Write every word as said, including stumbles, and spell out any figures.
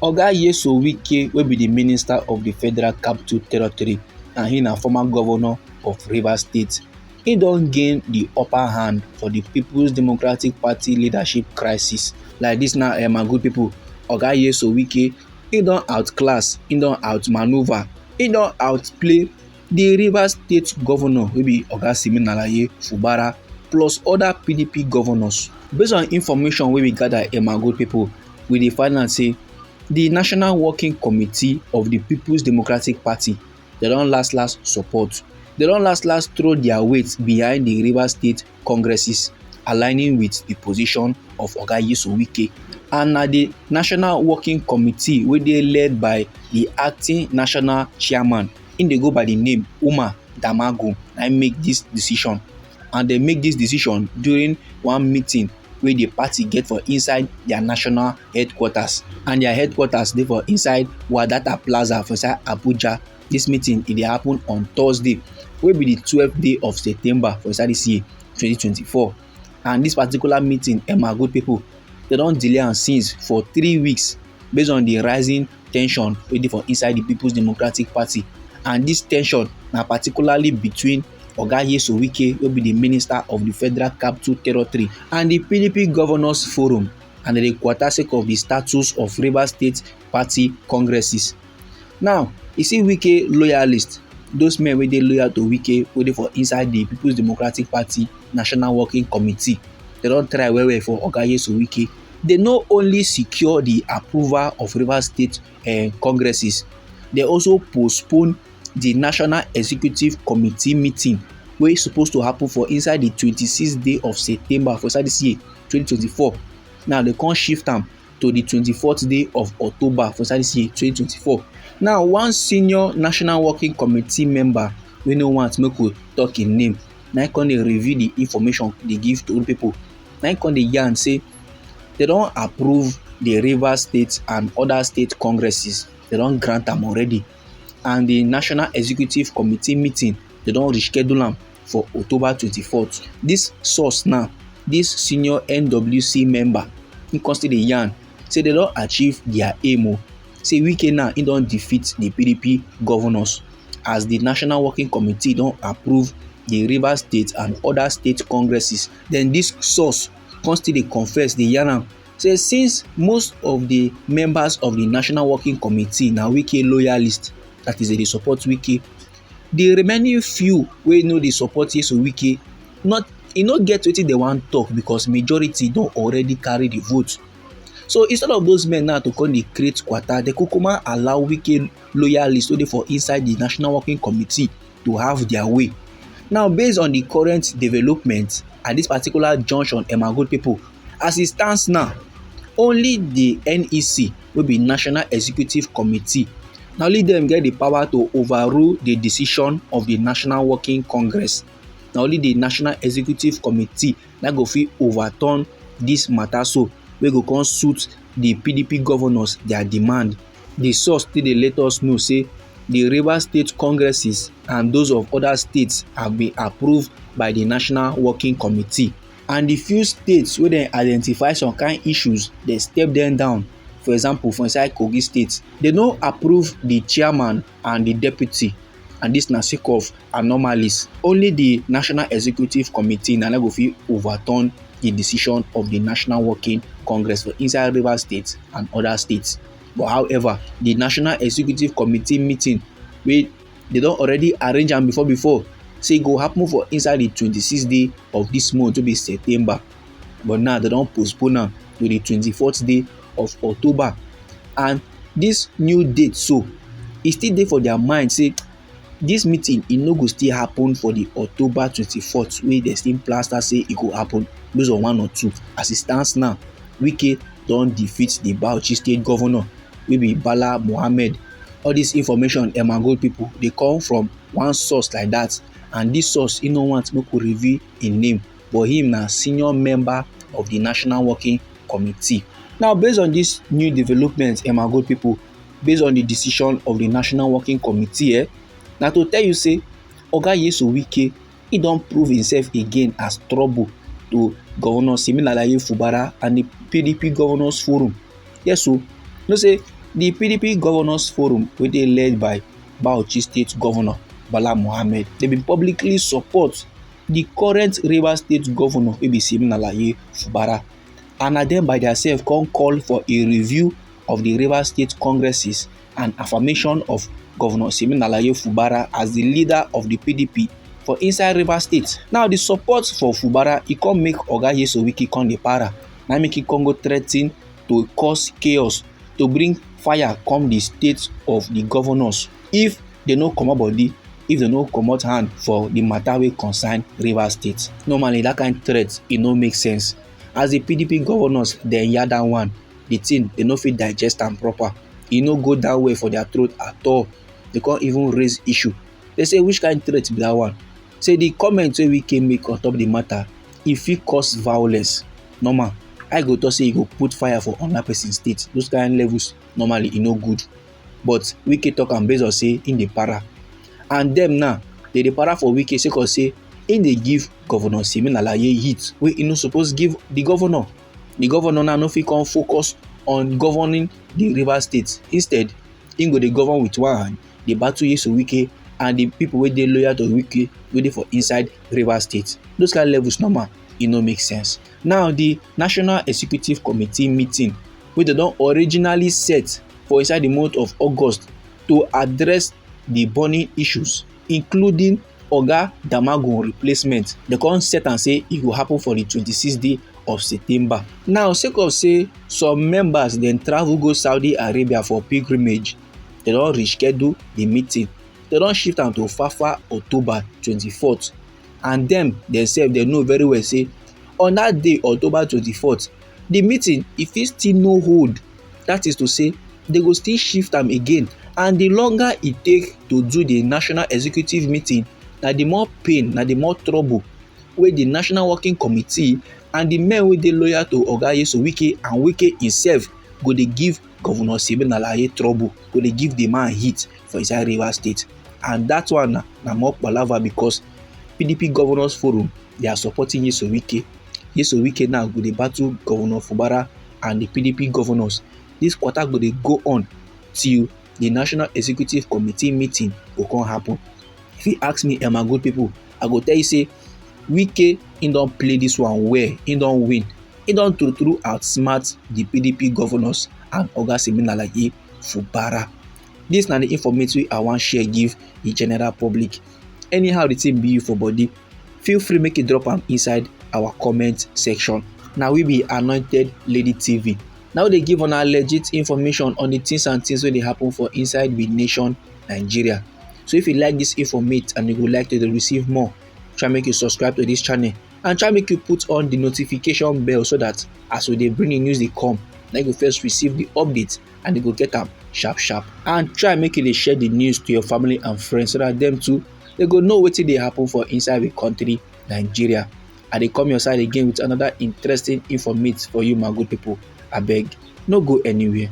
Oga Nyesom Wike, wey be di minister of di Federal Capital Territory, and he na former governor of Rivers State, he don gain di upper hand for di Peoples Democratic Party leadership crisis. Like dis now, eh, my good pipo, Oga Nyesom Wike, he don outclass, he don outmaneuver, he don outplay di Rivers State governor, wey be Oga Siminalayi Fubara, plus oda P D P governors. Based on information wey we gada, eh, my good pipo, we dey find out say di National Working Committee of di Peoples Democratic Party, dem don last last support, dem don last last throw dia weight behind di Rivers State congresses, aligning wit di position of Oga Nyesom Wike. And na di National Working Committee, wey dey led by di acting national chairman, im dey go by di name Umar Damagum, na im make dis decision. And dem make dis decision during one meeting wey di party get for inside dia national headquarters, and dia headquarters dey for inside Wadata Plaza for inside Abuja. Dis meeting, e dey happen on Thursday, wey be di twelfth day of September for inside dis year, twenty twenty-four. And dis particular meeting, eh, my good pipo, dem don delay am since for three weeks, based on di rising tension wey dey for inside di Peoples Democratic Party. And dis tension na particularly between Oga Nyesom Wike, wey be di minister of di Federal Capital Territory, and di P D P Governors Forum, and dem dey kwata sake of di status of Rivers State party congresses. Now, you see Wike loyalists, those men wey dey loyal to Wike, wey dey for inside di Peoples Democratic Party National Working Committee, dem don try well well for Oga Nyesom Wike. Dem no only secure di approval of Rivers State, eh, congresses, dem also postpone di National Executive Committee meeting, wey suppose to happen for inside di twenty-sixth day of September for inside dis year, twenty twenty-four. Now, dem come shift am to di twenty-fourth day of October for inside dis year, twenty twenty-four. Now, one senior National Working Committee member, wey no want make we tok im name, na im come dey reveal di information, dey give tori pipo. Na im come dey yarn say dem don approve di Rivers State and oda state congresses, dem don grant am already, and di National Executive Committee meeting, dem don reschedule am for October twenty-fourth. Dis source now, dis senior N W C member, im come still dey yarn say dem don achieve dia aim o, say Wike now, im don defeat di P D P governors, as di National Working Committee don approve di Rivers State and oda state congresses. Den dis source come still dey confess, dey yarn am say since most of di members of di National Working Committee na Wike loyalists, dat is, dem dey support Wike, di remaining few wey no dey support Nyesom Wike, not, e no get wetin dem wan tok, because majority don already carry di vote. So instead of those men now to come dey create kwata, dem kukuma allow Wike loyalists wey dey for inside di National Working Committee to have dia way. Now, based on di current development at dis particular junction, eh, my good pipo, as e stands now, only di N E C, wey be National Executive Committee, na only dem get di power to overrule di decision of di National Working Congress. Na only di National Executive Committee na go fit overturn dis mata so, wey go come suit di P D P governors dia demand. Di source still dey let us know say di Rivers State congresses and those of oda states have been approved by di National Working Committee, and di few states wey dem identify some kain issues, dem step dem down. For example, for inside Kogi State, dem no approve di chairman and di deputy, and dis na sake of anomalies. Only di National Executive Committee na na go fit overturn di decision of di National Working Congress for inside Rivers State and oda states. But however, di National Executive Committee meeting, wey dem don already arrange am before before, say e go happen for inside di twenty-sixth day of dis month, wey be September, but now dem don postpone am to di twenty-fourth day of October. And dis new date so, e still dey for dia mind say dis meeting, e no go still happen for di October twenty-fourth wey dem still plaster say e go happen, based on one or two. As e stands now, Wike don defeat di Bauchi State Governor, wey be Bala Mohammed. All dis information, eh, my good pipo, dey come from one source like dat, and dis source, e no want make we reveal im name, but him na senior member of di National Working Committee. Now, based on dis new development, eh, my good pipo, based on di decision of di National Working Committee, eh, na to tell you say Oga Nyesom Wike, e don prove himself again as trouble to Governor Siminalayi Fubara and di P D P Governors Forum. Yes o, you know say The P D P Governors Forum, wey dey led by Bauchi State Governor Bala Mohammed, they been publicly support the current Rivers State Governor, wey be Siminalayi Fubara, and na dem by theirself come call for a review of the Rivers State Congresses and affirmation of Governor Siminalayi Fubara as the leader of the P D P for inside Rivers State. Now, the support for Fubara, e come make Oga Yeso Wike come dey para. Na make e come go threaten to cause chaos, to bring fire come the state of the governors if they no comot body, if they no comot hand for the matter wey concern Rivers State. Normally, that kind threat, e no make sense. As the P D P governors, dem hear that one, the thing, they no fit digest am proper. E no go down well for their throat at all. They come even raise issue. They say, "Which kind threat be that one?" Say the comment wey Wike make on top the matter, e fit cause violence. Normal, I go talk say e go put fire for another person state. Those kind levels, normally, e no good. But Wike talk am based on say im dey para. And dem now, they dey para for Wike sake of say im dey give Governor Siminalayi heat wey e no suppose give the governor. The governor now no fit come focus on governing the Rivers State. Instead, im go dey govern with one hand, dey battle Yeso Wike and the people wey dey loyal to Wike wey dey for inside Rivers State. Those kind levels, normal, e no make sense. Now, the National Executive Committee meeting wey dem don originally set for inside the month of August to address the burning issues, including Oga Damagum replacement, dem come set am say e go happen for the twenty-sixth day of September. Now, sake of say some members dem travel go Saudi Arabia for pilgrimage, dem don reschedule the meeting. Dem don shift am to fafa October twenty-fourth. And dem themselves, dem know very well say on that day, October twenty-fourth, the meeting, e fit still no hold. That is to say, they go still shift am again. And the longer e take to do the national executive meeting, na the more pain, na the more trouble wey the National Working Committee and the men wey dey loyal to Oga Yeso Wike and Wike himself go dey give Governor Siminalayi trouble, go dey give the man heat for inside Rivers State. And that one na, na more palava because P D P Governors Forum, they are supporting Yeso Wike. Yeso Wike now go dey battle Governor Fubara and the P D P governors. This kwata go dey go on till the National Executive Committee meeting go come happen. If you ask me, eh, my good people, I go tell you say Wike, he don play this one well, he don win, he don true true outsmart the P D P governors and Oga Siminalayi Fubara. This na the informate wey I wan share give the general public. Anyhow the thing be you for body, feel free make you drop am inside our comment section. Na we be Anointed Lady T V. Now they give una legit information on the things and things wey dey happen for inside we nation, Nigeria. So if you like this informate and you would like to dey receive more, try make you subscribe to this channel and try make you put on the notification bell so that as we dey bring the news dey come, na you go first receive the update and you go get am sharp sharp. And try make you dey share the news to your family and friends so that them too, they go know wetin dey happen for inside the country, Nigeria. I dey come your side again with another interesting informate for you, my good people. Abeg, no go anywhere.